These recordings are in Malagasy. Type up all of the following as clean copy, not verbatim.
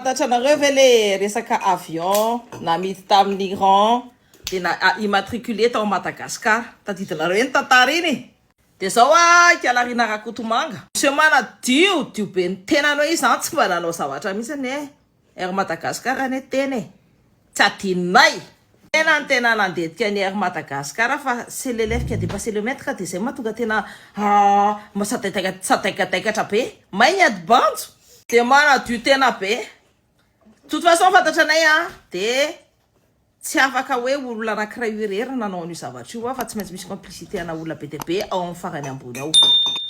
Fantatranareo ve le resaka avion namidy tamin'ny Iran de na immatriculé tao Madagascar? Tadidinareo iny tantara iny e? De zao a Ikala Rina Rakotomanga, monsieur manadio dio be ny tenany hoe izy zany tsy mba nanao zavatra mihitsy anie Air Madagascar anie tena e! Tsy adinonay! Tena ny tena nandetika ny Air Madagascar fa c'est l'élève qui a dépassé le maître de zay mahatonga tena sadaikadaikatra be, may ny ady banjo! Dia manadio tena be. Toute façon fantatra anay a de tsy afaka hoe olona anankiray io irery nanao an'io zavatra io a fa tsy maintsy misy complicité ana olona be dia be ao amin'ny farany ambony ao.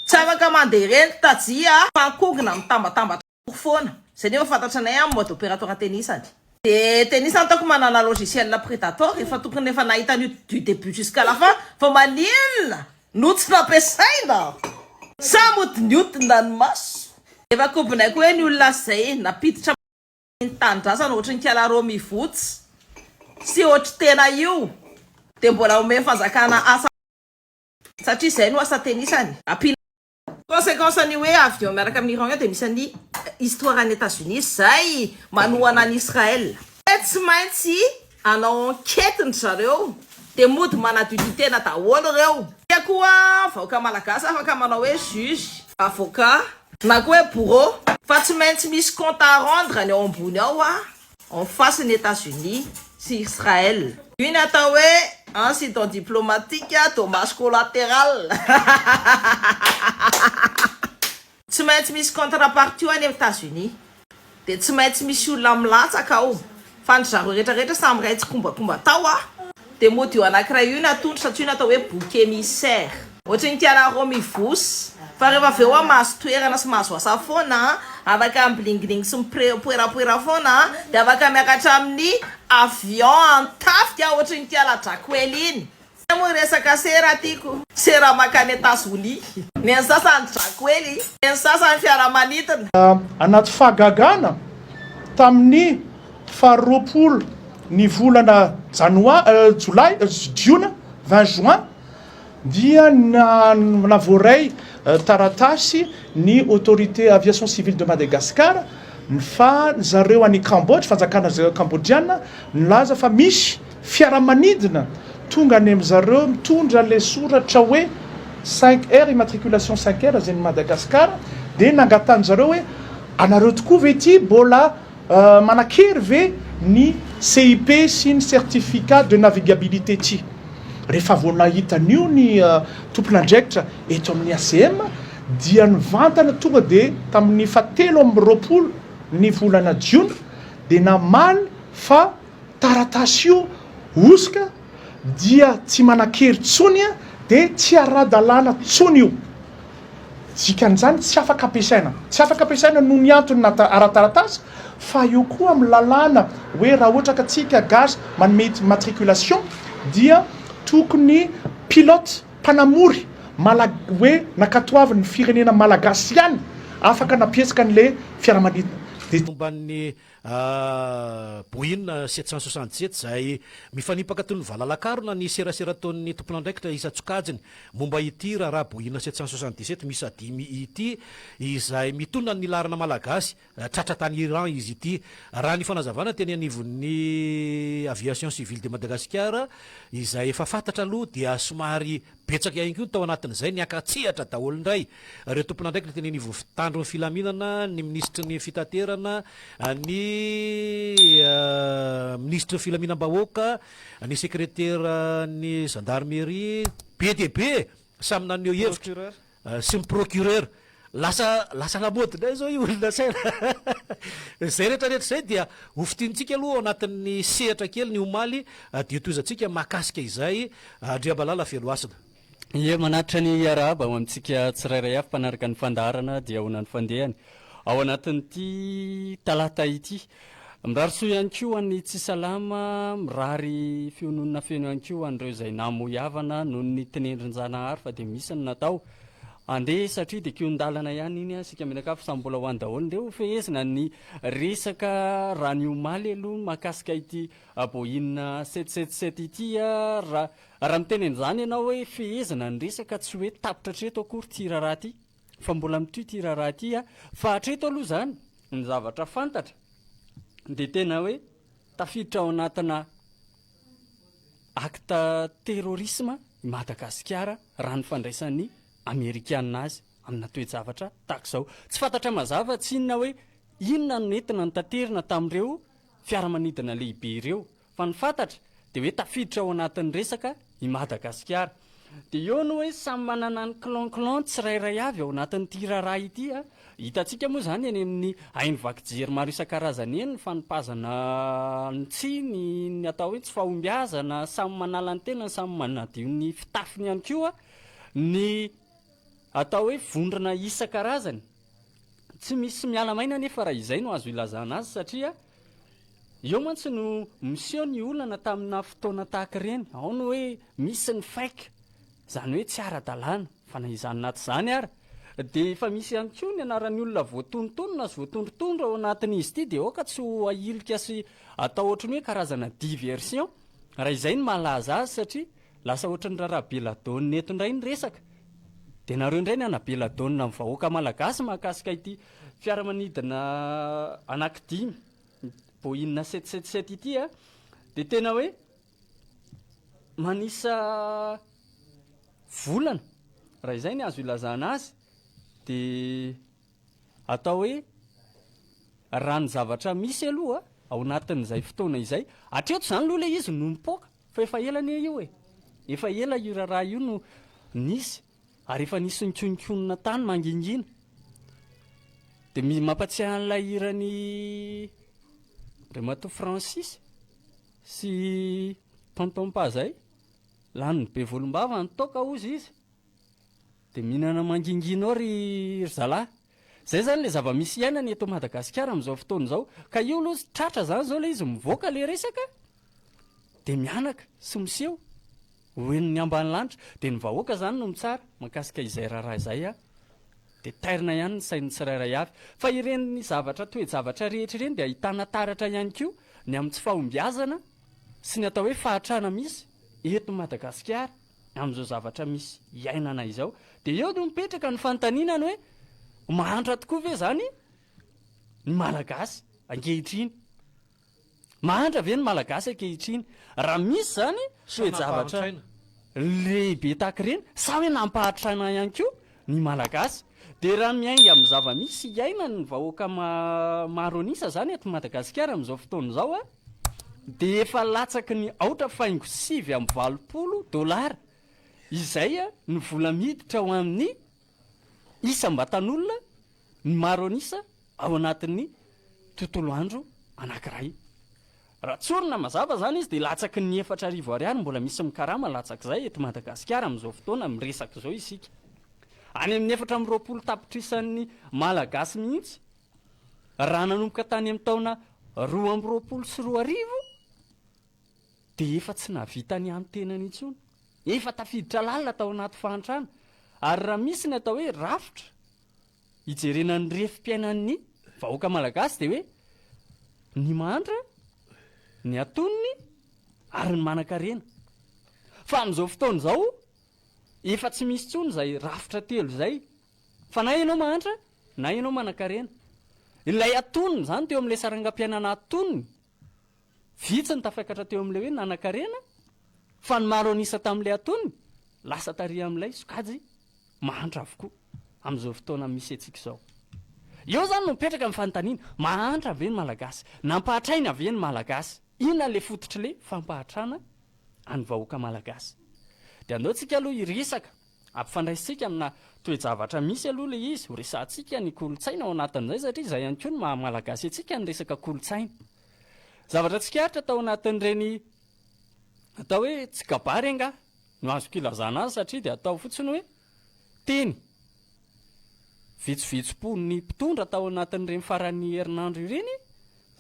Tsy afaka mandeha ireny tajia fa ankongona mitambatambatra foana. Zay nefa fantatra anay a mode opératoire tenisany. De tenisany ataoko manana logiciel predator efa tokony efa nahita an'io du début jusqu'à la fin fa maninona no tsy nampiasaina? Sa mody niodina ny maso? Efa kobonay koa hoe ny olona zay nampiditra ny tanindrazana ohatry ny kiala Romivotsy sy ohatry tena io de mbola omeny fanjakana asa satria zay no asa tenisany. Ampiana Conséquence ny hoe avion miaraka amin'ny Iran io dia misy an'i histoire any Etats-Unis zay manohana an'i Israël. Tsy maintsy hanao enquête ndry zareo dia mody manadiodio tena daholo reo. Dia koa vahoaka malagasy afaka manao hoe juge, avocat na koa hoe bourreau fa tsy maintsy misy compte à rendre ny ao ambony ao a en face ny Etats Unis sy Israël. Io ny atao hoe incident diplomatique dommage collatéral. Tsy maintsy misy contrepartie any Etats Unis. Dia tsy maintsy misy olona milatsaka ao. Fa ny zareo rehetra rehetra samy iray tsikombakomba tao a. Dia mody io anankiray io no atondro satria io no atao hoe bouc émissaire. Ohatry ny kiala Romivos. Fa rehefa avy eo aho mahazo toerana sy mahazo asa foana, afaka mi-bling-bling sy mipoerapoera foana, dia afaka miakatra amin'ny avion an-tafika ohatry ny kiala Drakoely iny. Zay moa resaka sera tiako. Sera makany Etazonia. Ny an'ny sasany Drakoely, ny an'ny sasany fiaramanidina. Anaty fahagagana, tamin'ny faharoapolo ny volana janoa jolay jiona, 20 juin, dia navoaray taratasy ny Autorité Aviation Civile de Madagascar fa zareo any Cambodge, fanjakana Cambodgiana, nilaza fa misy fiaramanidina tonga any amin'zareo mitondra le soratra hoe 5R, immatriculation 5R izay ny Madagascar, dia nangatahan-jareo hoe anareo tokoa ve ity mbola Manan-kery ve ny CIP sy ny certificat de navigabilité ity? Rehefa vao nahita an'io ny tompon'andraikitra eto amin'ny ACM dia nivantana tonga dia tamin'ny fahatelo amby 20 ny volana jiona dia namaly fa taratasy io hosoka dia tsy manan-kery intsony dia tsy ara-dalàna intsony io. Dikan'izany tsy afaka ampiasaina. Tsy afaka ampiasaina noho ny antony ara-taratasy fa eo koa amin'ny lalàna hoe raha ohatra ka tsika gasy manome immatriculation dia tokony pilote mpanamory mala hoe nankatoavin'ny firenena malagasy ihany afaka nampietsika an'ilay fiaramanidina. Dia. Momba ny Boeing 767 izay mifanipaka toy ny valalakarona ny serasera ataon'ny tompon'andraikitra isan-tsokajiny momba ity raharaha Boeing 777 miisa dimy ity izay mitonona ny laharana malagasy tratra tany Iran izy ity. Raha ny fanazavana teny anivon'ny Aviation Civile de Madagascar izay efa fantatra aloha dia somary Betsaka ihany koa ny tao anatin'izay niaka-tsehatra daholo indray ireo tompon'andraikitra teny anivon'ny mpitandro ny filaminana, ny minisitry ny fitaterana, ny minisitry ny filaminam-bahoaka, ny sekreteran'ny zandarmeria, be dia be e! Samy naneho hevitra sy ny procureur. Lasa lasa lamaody indray izao io olona saina. Izay rehetra rehetra izay dia ho fintinintsika aloha ao anatin'ny sehatra kely ny omaly dia hotohizantsika mahakasika izay Andriamalala Felohasina. Ie, manatitra ny arahaba ho amintsika tsirairay avy mpanaraka ny fandaharana dia ahoana ny fandehany ao anatin'ity talata ity. Mirary soa ihany koa ho an'ny tsy salama, mirary fiononana feno ihany koa ho an'ireo izay namoy havana noho ny tinendrin-janahary fa dia misy ny natao. Andeha satria dia kihon-dalana ihany iny isika mianakavy samy mbola ho any daholo. Ndeha ho fehezina ny resaka raha ny omaly aloha mahakasika ity Boeing 777 ity. Raha raha miteny an'izany ianao hoe fehezina ny resaka tsy hoe tapitra hatreto akory ity raharaha ity fa mbola mitohy ity raharaha ity. Fa hatreto aloha izany ny zavatra fantatra. Dia tena hoe tafiditra ao anatina acte terrorisme i Madagasikara raha ny fandraisan'ny Amerikana azy amina toe-javatra tahaka izao. Tsy fantatra mazava tsinona hoe inona no nentina notaterina tamin'ireo fiaramanidina lehibe ireo Fa ny fantatra dia hoe tafiditra ao anatin'ny resaka i Madagasikara. Dia eo no hoe samy manana ny clan clan tsirairay avy ao anatin'ity raharaha ity a. Hitantsika moa izany eny amin'ny haino vaky jery maro isan-karazany eny ny fanipazana ny tsiny, ny atao hoe tsy fahombiazana, samy manala ny tenany, samy manadio ny fitafiny ihany koa ny atao hoe vondrona isan-karazany. Tsy misy miala maina anefa raha izay no azo ilazana azy satria Eo mantsy no miseho ny olana tamina fotoana tahaka ireny, ao ny hoe misy ny fake, izany hoe tsy ara-dalàna, fa na izany na tsy izany ara, dia efa misy ihany koa ny anaran'ny olona voatonontonona sy voatondrotondro ao anatin'izy ity, dia aoka tsy ho ahilika sy atao ohatry ny hoe karazana diversion, raha izay no mahalaza azy satria lasa ohatry ny raharaha Belladone eto indray ny resaka, dia nareo indray ny ana-Belladone amin'ny vahoaka malagasy mahakasika ity fiaramanidina anankidimy. Boeing 777 ity a, dia tena hoe manisa volana, raha izay ny azo ilazana azy, dia atao hoe raha ny zavatra misy aloha ao anatin'izay fotoana izay, hatreto izany aloha ilay izy no mipoaka fa efa ela anie io e, efa ela io raharaha io no nisy. Ary efa nisy nikononkonona tany mangingina. Dia mampatsiahy an'ilay hiran'i Andriamatoa Francis sy Tonton Pa zay. Lanin'ny be volombava ny toaka hozy izy. Dia mihinana mangingina ao ry ry zalahy. Zay zany le zava-misy iainana eto Madagasikara amin'izao fotoana izao. Ka io aloha tratra zany zao le izy mivoaka le resaka dia mianaka sy miseho. Ho henon'ny ambanilanitra, dia ny vahoaka izany no mitsara mahakasika izay raharaha izay a! Dia tairina ihany ny sain'ny tsirairay avy. Fa ireny zavatra toe-javatra rehetra ireny dia ahitana taratra ihany koa ny amin'ny tsy fahombiazana sy ny atao hoe fahatrana misy eto Madagasikara amin'izao zavatra misy iainana izao. Dia eo no mipetraka ny fanontaniana ny hoe mahantra tokoa ve izany ny Malagasy ankehitriny? Mahantra ve ny Malagasy ankehitriny? Raha misy izany toe-javatra lehibe tahaka ireny, sa hoe nampahantraina ihany koa ny Malagasy? Dia raha miainga amin'ny zava-misy iainan'ny vahoaka maro an'isa izany eto Madagasikara amin'izao fotoana izao, dia efa latsaky ny aotra faingo 89 dolara izay ny vola miditra ho amin'ny isam-batan'olona ny maro an'isa ao anatin'ny tontolo andro anankiray. Raha tsorina mazava izany izy dia latsaky ny 4000 ariary mbola misy mikarama latsak'izay eto Madagasikara amin'izao fotoana miresaka izao isika. Any amin'ny 24 tapitrisan'ny Malagasy mihitsy raha nanomboka tany amin'ny taona 2022 dia efa tsy nahavita ny antenany intsony. Efa tafiditra lalina tao anaty fahantrana. Ary raha misy ny atao hoe rafitra hijerena ny refim-piainan'ny vahoaka malagasy dia hoe ny mahantra, ny antonony ary ny manankarena. Fa amin'izao fotoana izao efa tsy misy intsony izay rafitra telo izay fa na ianao mahantra na ianao manankarena. Ilay antonony izany teo amin'ilay sarangam-piainana antonony Vitsy ny tafakatra teo amin'ilay hoe nanan-karena, fa ny maro an'isa tamin'ilay antonony lasa tary amin'ilay sokajy mahantra avokoa amin'izao fotoana misy antsika izao. Eo izany no mipetraka ny fanontaniana, mahantra ve ny Malagasy? Nampahatraina ve ny Malagasy? Inona ilay fototr'ilay fampahatrana an'ny vahoaka Malagasy? Dia andao tsika aloha hiresaka, ampifandraisintsika amina toe-javatra misy aloha ilay izy, horesahantsika ny kolontsaina ao anatin'izay satria izay ihany koa no maha Malagasy antsika ny resaka kolontsaina. Zavatra tsikaritra tao anatin'ireny atao hoe tsy kabary angaha no azoko ilazana azy satria dia atao fotsiny hoe teny vetsovetsompon'ny mpitondra tao anatin'ireny faran'ny herinandro ireny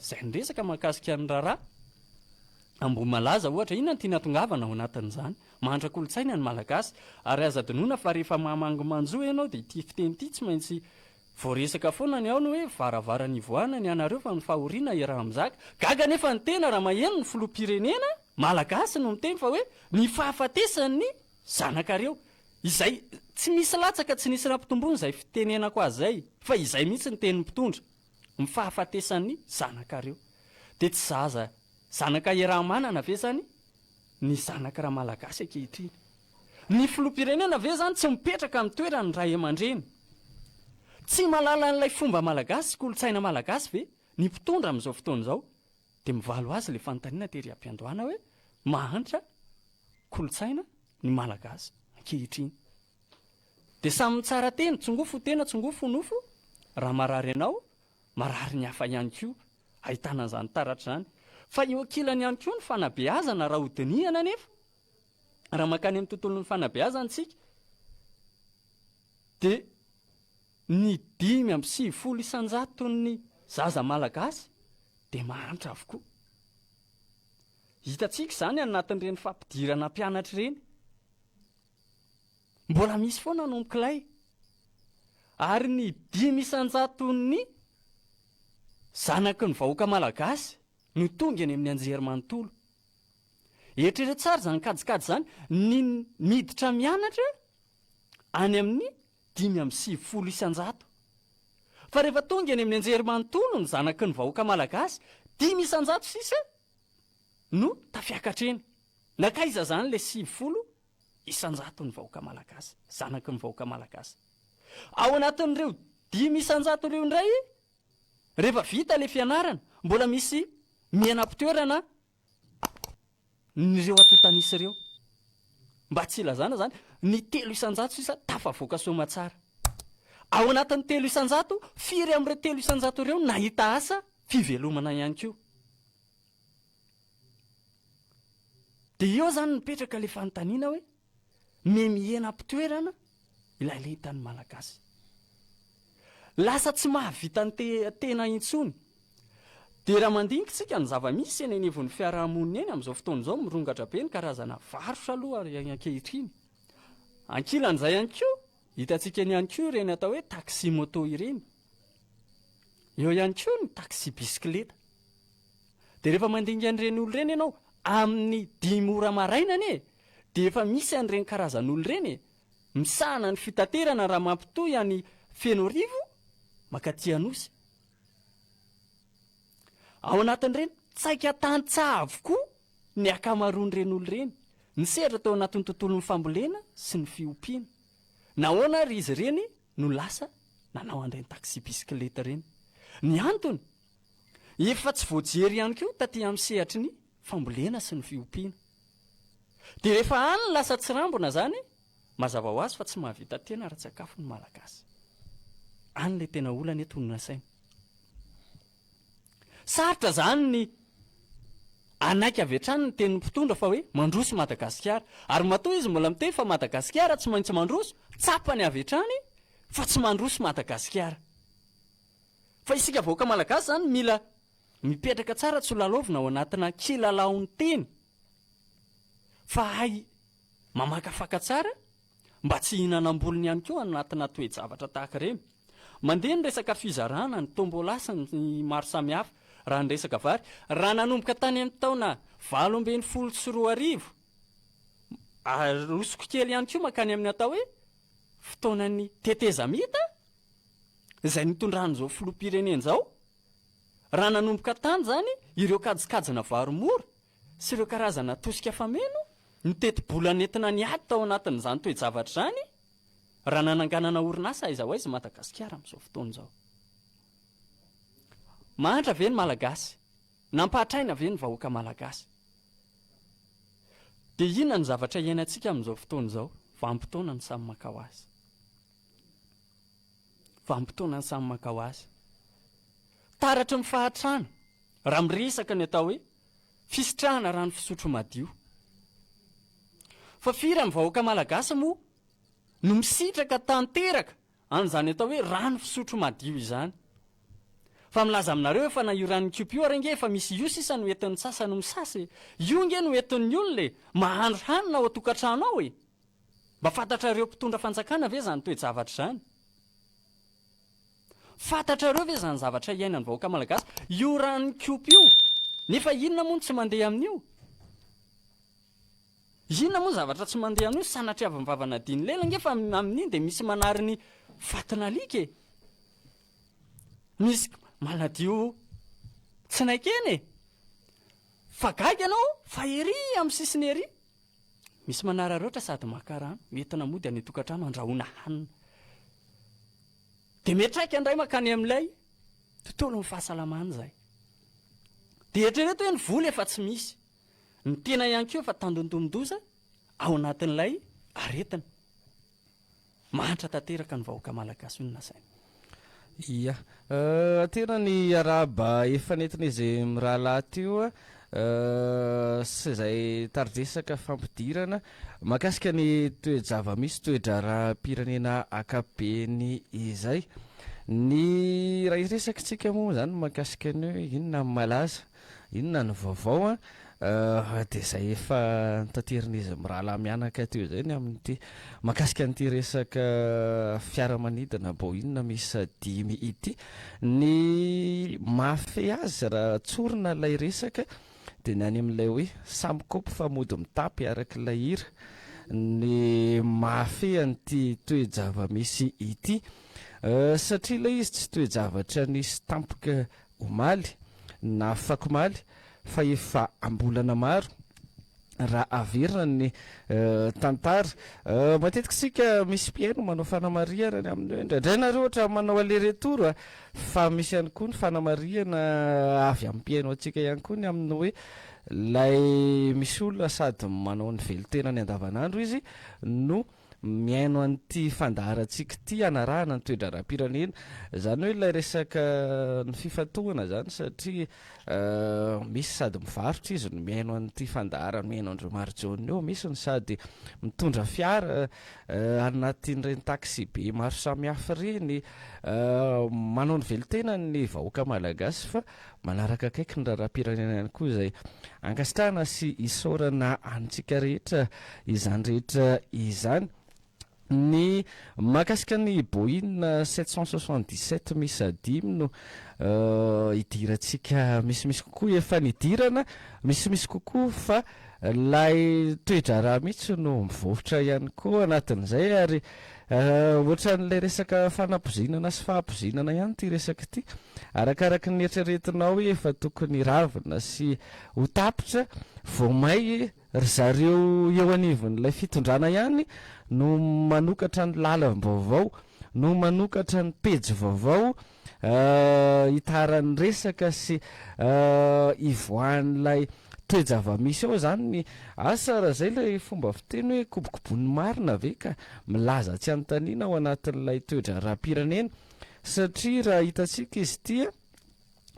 izay niresaka mahakasika ny raharaha Ambohimalaza ohatra. Inona no tiana hatongavana ao anatin'izany? Mahantra kolontsaina ny Malagasy ary aza adinoina fa rehefa mamangy manjo ianao dia ity fiteny ity tsy maintsy Voaresaka foana ny ao ny hoe varavarana ivoahana ny anareo fa ny fahoriana iaraha-mizaka. Gaga anefa ny tena raha maheno ny filoham-pirenena Malagasy no miteny fa hoe ny fahafatesan'ny zanakareo. Izay tsy misy latsaka tsy nisy nampitomboina izay fitenenako azy izay fa izay mihitsy ny tenin'ny mpitondra. Ny fahafatesan'ny zanakareo. Dia tsy zaza zanaka iaraha-manana ve izany ny zanaky Ramalagasy ankehitriny? Ny filoham-pirenena ve izany tsy mipetraka amin'ny toeran'ny ray aman-dreny? Tsy mahalala an'ilay fomba malagasy sy kolontsaina malagasy ve ny mpitondra amin'izao fotoana izao? Dia mivaly ho azy ilay fanontaniana tery am-piandohana hoe mahantra kolontsaina ny Malagasy ankehitriny. Dia samy mitsara teny, tsongoa fo tena, tsongoa fo nofo, raha marary anao, marary ny hafa ihany koa. Ahitana an'izany taratra izany. Fa eo ankilany ihany koa ny fanabeazana raha hodinihana anefa, raha mankany amin'ny tontolon'ny fanabeazana isika, dia ny 95 isan-jaton'ny zaza malagasy dia mahantra avokoa. Hitantsika izany any anatin'ireny fampidirana mpianatra ireny. Mbola misy foana no mikilay. Ary ny 5 isan-jaton'ny zanaky ny vahoaka malagasy no tonga eny amin'ny anjerimanontolo. Eritrereto tsara izany kajikajy izany, ny miditra mianatra any amin'ny 95%. Fa rehefa tonga eny amin'ny anjerimanontolo ny zanaky ny vahoaka malagasy, 5% sisa no tafiakatra eny. Nankaiza izany ilay 90% ny vahoaka malagasy, zanaky ny vahoaka malagasy? Ao anatin'ireo 5% ireo indray, rehefa vita ilay fianarana, mbola misy miana-pitoerana Ireo antontan'isa ireo. Mba tsy hilazana izany, ny 3% sisa tafavoaka soamatsara. Ao anatin'ny 3%, firy amin'ireo 3% ireo no nahita asa fivelomana ihany koa? Dia eo izany mipetraka ilay fanontaniana hoe, Miha-mihena am-pitoerana ilay lentan'ny Malagasy. Lasa tsy mahavita ny tena intsony. Dia raha mandinika isika ny zava-misy eny anivon'ny fiaraha-monina eny amin'izao fotoana izao, mirongatra be ny karazana varotra aloha ankehitriny. Ankilan'izay ihany koa, hitantsika eny ihany koa ireny atao hoe taxi moto ireny. Eo ihany koa ny taxi bisikileta. Dia rehefa mandinika an'ireny olona ireny ianao, amin'ny dimy ora maraina anie dia efa misy an'ireny karazan'olona ireny e! Misahana ny fitaterana raha mampitohy an'i Fenoarivo mankaty Anosy. Ao anatin'ireny, tsaika tantsaha avokoa ny ankamaroan'ireny olona ireny, nisehatra tao anatin'ny tontolon'ny fambolena sy ny fiompiana. Nahoana ary izy ireny no lasa nanao an'ireny taxi-bisikileta ireny? Ny antony, efa tsy voajery ihany koa taty amin'ny sehatry ny fambolena sy ny fiompiana. Dia rehefa any ny lasa tsirambina zany, mazava ho azy fa tsy mahavita tena ara-tsakafo ny Malagasy. Any ilay tena olana eto no nasaina. Sarotra zany ny hanaiky avy hatrany ny tenin'ny mpitondra fa hoe mandroso Madagasikara. Ary matoa izy mbola miteny fa Madagasikara tsy maintsy mandroso, tsapany avy hatrany fa tsy mandroso Madagasikara. Fa isika vahoaka Malagasy zany mila mipetraka tsara tsy ho lalaovina ao anatina kilalaon-teny. Fa hay mamakafaka tsara mba tsy hihinana am-bolony ihany koa anatina toe-javatra tahaka ireny. Mandeha ny resaka fizarana, ny tombola sy ny maro samihafa raha ny resaka vary. Raha nanomboka tany amin'ny taona 2018, arosoko kely ihany koa mankany amin'ny atao hoe fotoanan'ny tetezamita izay nitondran'izao filoham-pirenena izao, raha nanomboka tany izany ireo kajikajina vary mora sy ireo karazana tosika fameno ny tetibola nentina niady tao anatin'izany toe-javatra izany raha nananganana orinasa aiza ho aiza i Madagasikara amin'izao fotoana izao. Mahantra ve ny Malagasy? Nampahatraina ve ny vahoaka Malagasy? Dia inona ny zavatra iainantsika amin'izao fotoana izao? Vanim-potoana ny samy maka ho azy. Vanim-potoana ny samy maka ho azy. Taratry ny fahantrana. Raha miresaka ny atao hoe fisitrahana rano fisotro madio. Fa firy amin'ny vahoaka malagasy moa no misitraka tanteraka an'izany atao hoe rano fisotro madio izany? Fa milaza aminareo fa na io rano mikopy io ary ange efa misy io sisa no entin'ny sasany misasa e! Io ange no entin'ny olona e! Mahandro hanina ao an-tokantrano ao e! Mba fantatrareo mpitondra fanjakana ve izany toe-javatra izany? Fantatrareo ve izany zavatra iainan'ny vahoaka malagasy? Io rano mikopy io, nefa inona moa no tsy mandeha amin'io? Inona moa ny zavatra tsy mandeha amin'io? Sanatriavin'ny vava nadin'ny lela ange fa amin'iny dia misy manary ny fatin'alika e! Misy manadio tsinay kely e! Fa gaga ianao fa ery amin'ny sisiny ery misy manararaotra sady maka rano entina mody any an-tokantrano andrahoana hanina. Dia miantraika indray mankany amin'ilay tontolon'ny fahasalamana izay. Dia eritrereto hoe ny vola efa tsy misy, ny tena ihany koa efa tandindomin-doza ao anatin'ilay aretina. Mahantra tanteraka ny vahoaka malagasy hoy ny nasaina. Ia. Tena ny arahaba efa nentin'izy mirahalahy teo sy izay tari-dresaka fampidirana mahakasika ny toe-java-misy, toe-draharaham-pirenena ankapobeny izay. Ny raha hiresaka isika moa izany mahakasika ny hoe inona ny malaza, Inona no vaovao an? Dia izay efa notaterin'izy mirahalahy mianaka teo izay ny amin'ity mahakasika an'ity resaka fiaramanidina Boeing miisa dimy ity. Ny mahafehy azy raha tsorina ilay resaka dia ny any amin'ilay hoe samy kopy fa mody mitapy araka ilay hira ny mahafehy an'ity toe-java-misy ity satria ilay izy tsy toe-javatra nisy tampoka omaly na afakomaly fa efa am-bolana maro raha averina ny tantara. Matetika isika misy mpihaino manao fanamarihana ny amin'ny hoe indraindray nareo ohatra manao aller retour a, fa misy ihany koa ny fanamarihana avy amin'ny mpihaino antsika ihany koa ny amin'ny hoe ilay misy olona sady manao ny velon-tenany andavanandro izy no mihaino an'ity fandaharantsika ity hanarahana ny toe-draharaham-pirenena. Izany hoe ilay resaka ny fifantohana izany satria misy sady mivarotra izy no mihaino an'ity fandaharana, mihaino an-dry Marijaona eo, misy ny sady mitondra fiara anatin'ireny taxi-be maro samihafa ireny, manao ny velon-tenany ny vahoaka malagasy fa Manaraka akaiky ny raharaham-pirenena ihany koa izay ankasitrahana sy isaorana antsika rehetra izany rehetra izany. Ny mahakasika ny Boeing 777 miisa dimy no hidirantsika misimisy kokoa, efa nidirana misimisy kokoa fa ilay toe-draharaha mihitsy no mivoatra ihany koa anatin'izay ary ohatran'ilay resaka fanapoizinana sy fahapoizinana ihany ity resaka ity. Arakaraky ny eritreretinao hoe efa tokony hiravina sy ho tapitra vao may ry zareo eo anivon'ilay fitondrana ihany no manokatra ny lalam-baovao, no manokatra ny pejy vaovao hitaran'ny resaka sy hivoahan'ilay toe-java-misy ao izany ny asa raha izay ilay fomba fiteny hoe kobokoboin'ny marina ve ka milaza tsy anontaniana ao anatin'ilay toe-draharaham-pirenena Satria raha hitantsika izy ity a,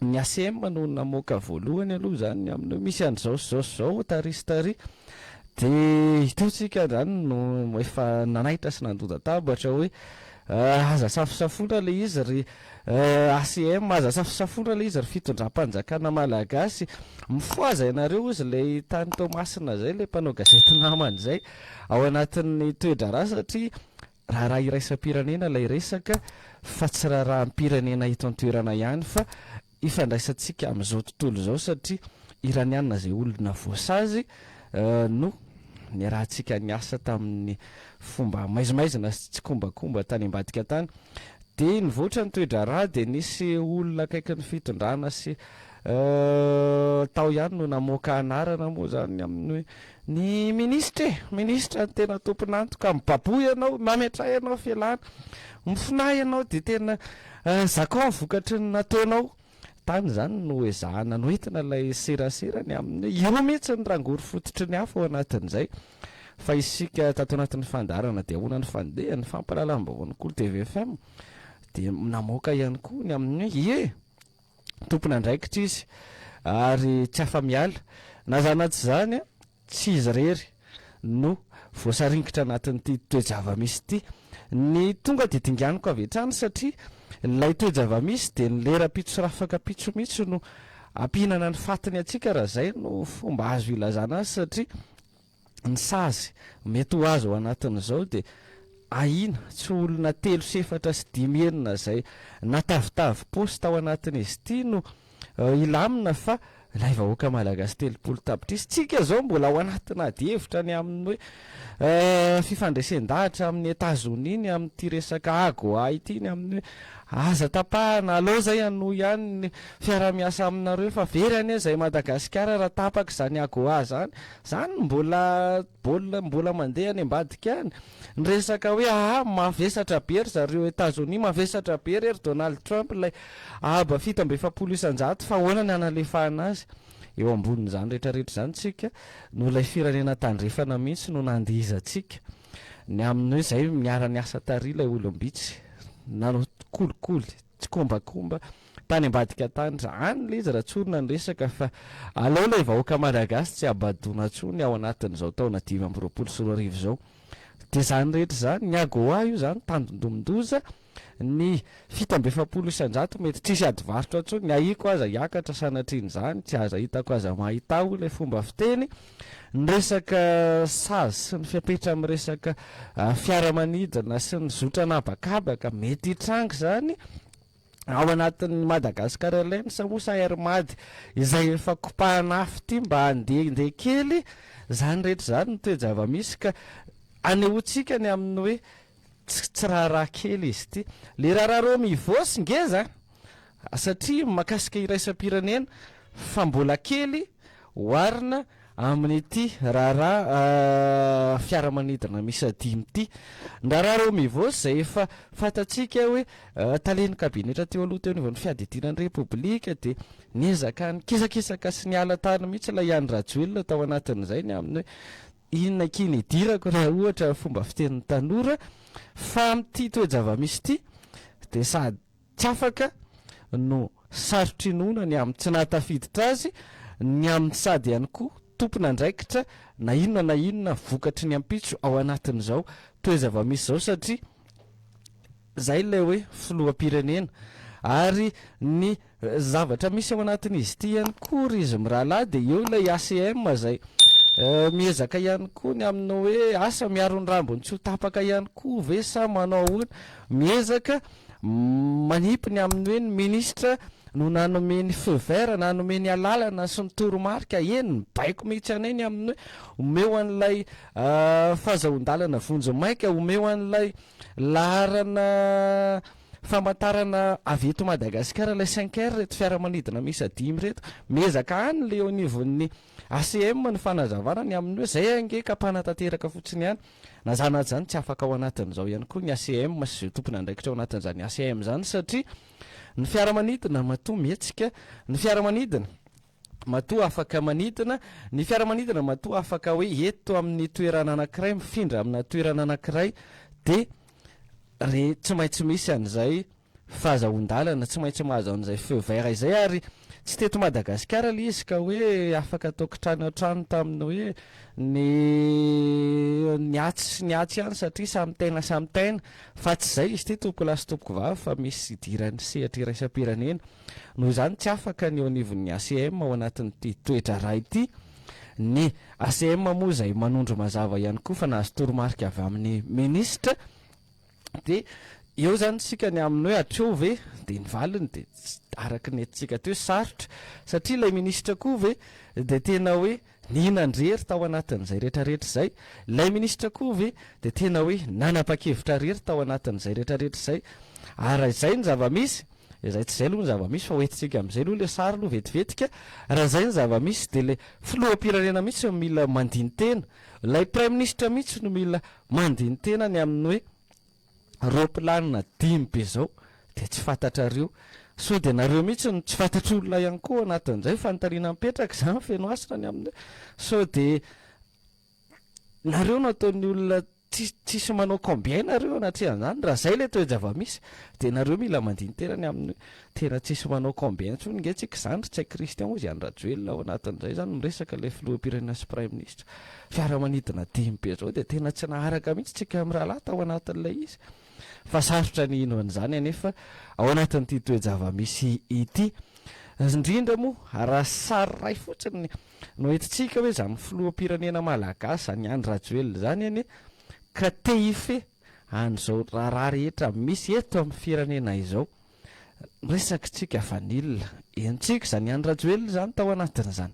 ny ACM no namoaka voalohany aloha izany ny amin'ny hoe misy an'izao sy izao sy izao tary sy tary. Dia hita eo tsika izany no efa nanaitra sy nandonda-tambatra hoe aza safosafoina ilay izy ry ACM, aza safosafoina ilay izy ry fitondram-panjakana malagasy. Mifohaza ianareo hozy ilay tany Toamasina izay, ilay mpanao gazety namana izay ao anatin'ny toe-draharaha satria Raharaha iraisam-pirenena ilay resaka fa tsy raharaham-pirenena eto an-toerana ihany fa ifandraisantsika amin'izao tontolo izao satria Iraniana izay olona voasazy no niarahantsika niasa tamin'ny fomba maizimaizina sy tsikombakomba tany ambadika tany. Dia nivoatra ny toe-draharaha dia nisy olona akaikin'ny fitondrana sy tao ihany no namoaka anarana moa izany amin'ny hoe Ny minisitra e! Minisitra no tena tompon'antoka, mibaboha ianao, mametraha ianao fialana, mifonaha ianao dia tena zakao ny vokatry ny nataonao. Tany izany no ezahana noentina ilay serasera ny amin'ny hoe io mihitsy ny rangory fototry ny afo ao anatin'izay. Fa isika tato anatin'ny fandaharana dia ahoana ny fandehany, fampahalalam-baovaon'ny Kolo TV FM dia namoaka ihany koa ny amin'ny hoe ie! Tompon'andraikitra izy ary tsy afa-miala. Na izany na tsy izany, tsy izy irery no voasaringotra anatin'ity toe-java-misy ity. Ny tonga dia dinganiko avy hatrany satria ilay toe-java-misy dia ny lera pitso sy rafaka pitso mihitsy no ampihinana ny fatiny antsika raha izay no fomba azo ilazana azy satria ny sazy mety ho azo ao anatin'izao dia ahiana tsy ho olona telo sy efatra sy dimy enina izay natavitavy paosy tao anatin'izy ity no hilamina fa ilay vahoaka malagasy 30 tapitrisa. Tsika izao mbola ao anatina adihevitra ny amin'ny hoe fifandresen-dahatra amin'i Etazonia ny amin'ity resaka AGOA ity ny amin'ny hoe Aza tapahana, aleo zay hanohy ihany ny fiarahamiasa aminareo fa very anie zay Madagasikara raha tapaka izany AGOA zany. Zany mbola baolina mbola mandeha any ambadika any. Ny resaka hoe aa mavesatra be ry zareo Etazonia, mavesatra be re ry Donald Trump ilay aba 47% fa ahoana ny hanalefahana azy. Eo ambonin'izany rehetrarehetra izany tsika no ilay firenena tandrefana mihitsy no nandihizantsika. Ny amin'ny hoe zay niara-niasa tary ilay olom-bitsy nanao kolikoly, tsikombakomba tany ambadika tany. Raha any ilay izy raha tsorina ny resaka fa aleo ilay vahoaka malagasy tsy habadoana intsony ao anatin'izao taona 2025 izao. Dia izany rehetra izany, ny AGOA io izany tandindomin-doza. Ny 47% mety tsisy ady varotra intsony, ny ahiako aza hiakatra sanatrian'izany, tsy aza hitako aza mahita hoy ilay fomba fiteny. Ny resaka sazy sy ny fepetra amin'ny resaka fiaramanidina sy ny zotra an'habakabaka mety hitranga izany ao anatin'ny Madagascar Airlines moa sa Air Mad izay efa kopahana afo ity mba handehandeha kely, izany rehetra izany ny toe-java-misy ka anehoantsika ny amin'ny hoe Tsy raharaha kely izy ity. Le raharaha Romivos ngeza a! Satria makasika iraisam-pirenena fa mbola kely oharina amin'ity raharaha fiaramanidina miisa dimy ity. Ny raharaha Romivos izay efa fantatsika hoe talen'ny kabinetra teo aloha teo anivon'ny fiadidiana ny Repoblika dia niezaka nikisakisaka sy niala tany mihitsy ilay Andry Rajoelina tao anatin'izay ny amin'ny hoe Inona akia ny idirako raha ohatra fomba fitenin'ny tanora fa amin'ity toe-java-misy ity dia sady tsy afaka no sarotra inoana ny amin'ny tsy nahatafiditra azy, ny amin'ny sady ihany koa tompon'andraikitra na inona na inona vokatry ny ampitso ao anatin'izao toe-java-misy izao satria izay ilay hoe filoham-pirenena ary ny Zavatra misy ao anatin'izy ity ihany koa ry izy mirahalahy dia eo ilay ACM izay miezaka ihany koa ny amin'ny hoe asa miaro ny rambony tsy ho tapaka ihany koa ve sa manao ahoana, miezaka manipy ny amin'ny hoe ny minisitra no nanome ny feu vert, nanome ny alalana sy ny toromarika, eny mibaiko mihitsy anay ny amin'ny hoe omeo an'ilay fahazahoan-dalana vonjimaika, omeo an'ilay laharana Famantarana avy eto Madagasikara ilay cinq R ireto fiaramanidina miisa dimy ireto. Miezaka any ilay eo anivon'ny ACM ny fanazavana ny amin'ny hoe izay ange ka mpanatanteraka fotsiny ihany. Na izany na izany tsy afaka ao anatin'izao ihany koa ny ACM sy izay tompon'andraikitra ao anatin'izany ACM izany satria ny fiaramanidina matoa mihetsika, ny fiaramanidina matoa afaka manidina, ny fiaramanidina matoa afaka hoe eto amin'ny toerana anankiray mifindra amina toerana anankiray dia re tsy maintsy misy an'izay fahazahoan-dalana, tsy maintsy mahazo an'izay feu vert izay ary tsy teto Madagasikara ilay izy ka hoe afaka atao kitrano an-trano tamin'ny hoe ny ny atsy sy ny atsy ihany satria samy tena samy tena fa tsy izay izy ity tompokolahy sy tompokovavy fa misy idiran'ny sehatra iraisam-pirenena. Noho izany tsy afaka ny eo anivon'ny ACM ao anatin'ity toe-draharaha ity. Ny ACM moa izay manondro mazava ihany koa fa nahazo toromarika avy amin'ny minisitra dia eo izany isika ny amin'ny hoe hatreo ve dia ny valiny dia araka ny entintsika teo sarotra satria ilay minisitra koa ve dia tena hoe nihinan-drery tao anatin'izay rehetrarehetra izay, ilay minisitra koa ve dia tena hoe nanapa-kevitra rery tao anatin'izay rehetrarehetra izay ary raha izay ny zava-misy Izay tsy izay aloha ny zava-misy fa hoentintsika amin'izay aloha ilay sary aloha vetivetika. Raha izay ny zava-misy dia ilay filoham-pirenena mihitsy no mila mandini-tena, ilay praiminisitra mihitsy no mila mandini-tena ny amin'ny hoe roaplanina dimy be izao dia tsy fantatrareo. Sao dia nareo mihitsy no tsy fantatr'olona ihany koa ao anatin'izay fanontaniana mipetraka izany Fenohasina ny amin'ny hoe sao dia nareo no ataon'ny olona Tsisy tsisy manao combien nareo anatrehan'izany, raha zay le toe-javamisy de nareo mila mandini-tena ny amin'ny hoe tena tsisy manao combien intsony nge tsika izany ry Ntsay Christian hozy Andry Rajoelina ao anatin'izay zany miresaka ilay filoham-pirenena sy praiminisitra fiaramanidina dimy be zao de tena tsy naharaka mihitsy tsika mirahalahy tao anatin'ilay izy fa sarotra ny hino an'izany anefa ao anatin'ity toe-javamisy ity indrindra moa raha sary iray fotsiny No entintsika hoe izany filoham-pirenena malagasy izany Andry Rajoelina izany anie ka te hifehy an'izao raharaha rehetra misy eto amin'ny firenena izao. Miresaka tsika vanille, entintsika izany Andry Rajoelina izany tao anatin'izany.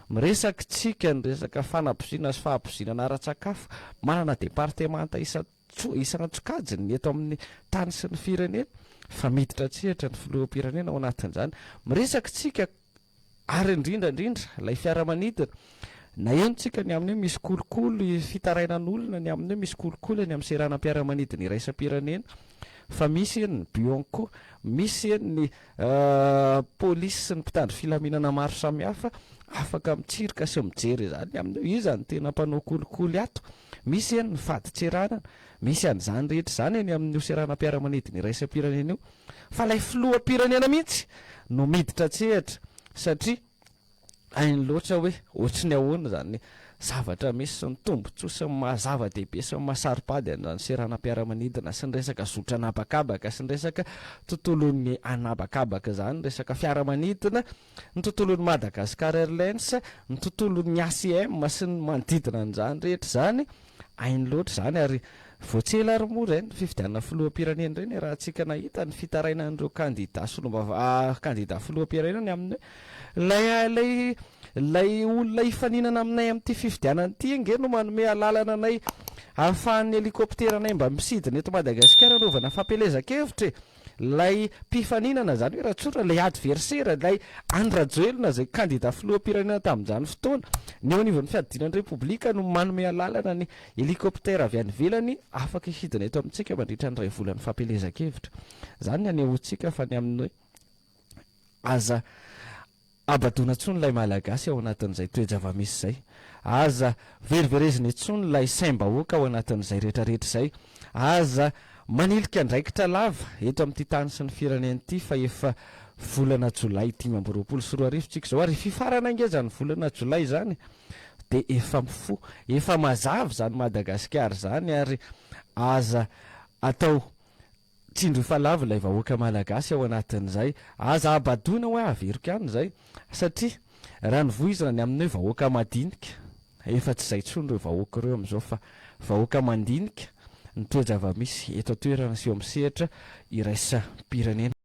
Miresaka tsika ny resaka fanaboziana sy fahabozinana ara-tsakafo, manana departemanta isan-tsokajiny eto amin'ny tany sy ny firenena. fa miditra an-tsehatra ny filoham-pirenena ao anatin'izany. Miresaka isika ary indrindra indrindra ilay fiaramanidina. Naheno tsika ny amin'ny hoe misy kolikoly, fitarainan'olona ny amin'ny hoe misy kolikoly any amin'ny seranam-piaramanidina iraisam-pirenena fa misy eny ny Bianco, misy eny ny polisy sy ny mpitandro filaminana maro samihafa afaka mitsirika sy mijery izany ny amin'ny hoe iza no tena mpanao kolikoly ato. Misy eny ny fadintseranana, misy an'izany rehetra izany eny amin'io seranam-piaramanidina iraisam-pirenena io fa ilay filoham-pirenena mihitsy no miditra an-tsehatra satria hainy loatra hoe ohatry ny ahoana izany zavatra misy sy ny tombontsoa sy ny maha zava-dehibe sy ny maha saro-pady an'izany seranam-piaramanidina sy ny resaka zotra an'habakabaka sy ny resaka tontolon'ny an'habakabaka izany, resaka fiaramanidina, ny tontolon'ny Madagascar Airlines, ny tontolon'ny ACM sy ny manodidina an'izany rehetra izany, hainy loatra izany ary vao tsy ela ary moa ireny fifidianana filoham-pirenena ireny raha antsika nahita ny fitarainan'ireo kandida solombava kandida filoham-pirenena ny amin'ny hoe ilay ilay ilay olona hifaninana aminay amin'ity fifidianana ity ange no manome alalana anay ahafahan'ny helikopteranay mba misidina eto Madagasikara anaovana fampielezan-kevitra e! Ilay mpifaninana izany hoe raha tsotra ilay adversaire, ilay Andry Rajoelina izay kandida filoham-pirenena tamin'izany fotoana, ny eo anivon'ny fiadiana ny Repoblika no manome alalana ny hélicoptère avy any ivelany afaka hidina eto amintsika mandritra ny iray volan'ny fampielezan-kevitra. Izany ny anehoantsika fa ny amin'ny hoe aza Habadoana intsony ilay Malagasy ao anatin'izay toe-java-misy izay. Aza veriverezina intsony ilay saim-bahoaka ao anatin'izay rehetrarehetra izay. Aza manilika andraikitra lava eto amin'ity tany sy ny firenena ity fa efa volana jolay 2025 tsika izao ary hifarana ange izany volana jolay izany dia efa mifoha, efa mazava izany Madagasikara izany ary aza atao Tsindrio fa lavo ilay vahoaka malagasy ao anatin'izay. Aza abadoina hoe averiko ihany izay. Satria raha ny voizina ny amin'ny hoe vahoaka madinika, efa tsy izay intsony ireo vahoaka ireo amin'izao fa vahoaka mandinika ny toe-javamisy eto an-toerana sy eo amin'ny sehatra iraisam-pirenena.